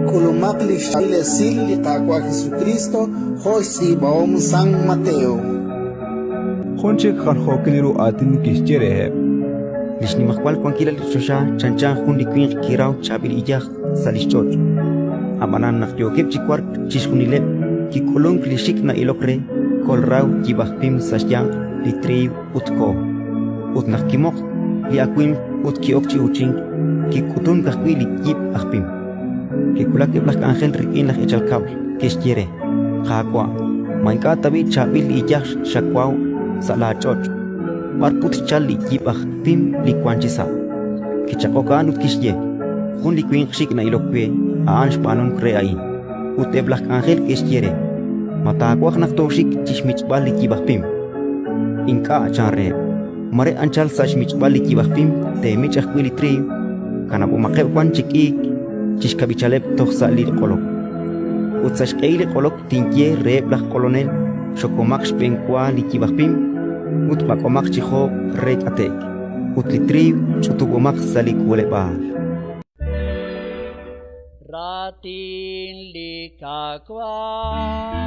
K'ulumaq li xchaab'il esil li Qaawa' Jesukriist jo' xtz'iib'ahom San Mateo. Jun chik jaljookil ru aatin kixye reheb'. Li xnimajwal wankilal li choxa chanchan jun li winq kiraw chaab'il iyaj sa' li xch'och'. Ab'anan naq yookeb' chi wark chixjunileb', kik'ulunk li xik' na'ilok re, kolraw yib' aj pim sa' xyanq li triiw ut koho. Ut naq kimoqk li awimq ut ki'ok chi uuchink, kik'utunk ajwi' li yib' aj pim. Ke'wulak eb' laj k'anjel rik'in laj eechal kab'l, ke'xye re: Qaawa', ma ink'a' tab'i' chaab'il li iyaj xawaw sa' laach'och'? B'ar put xchalk li yib' aj pim li wank chisa'? Kichaq'ok a'an ut kixye: Jun li winq xik' na'ilok we, a'an xb'aanunk re a'in. Ut eb' laj k'anjel ke'xye re: Ma taawaj naq tooxik chi xmich'b'al li yib' aj pim? Ink'a', chan reheb'. Mare anchal sa' xmich'b'al li yib' aj pim teemich' ajwi' li triiw. Kanab'omaqeb' wan chi k'iik chi xkab'ichaleb' toj sa' li q'olok. Ut sa' xq'ehil li q'olok tinye reheb' laj q'olonel: Xokomaq xb'enwa li yib' aj pim ut b'ak'omaq chi joob' re k'ate'k, ut li triiw ch'utub'omaq sa' li k'uuleb'aal. Raatin li Qaawa'.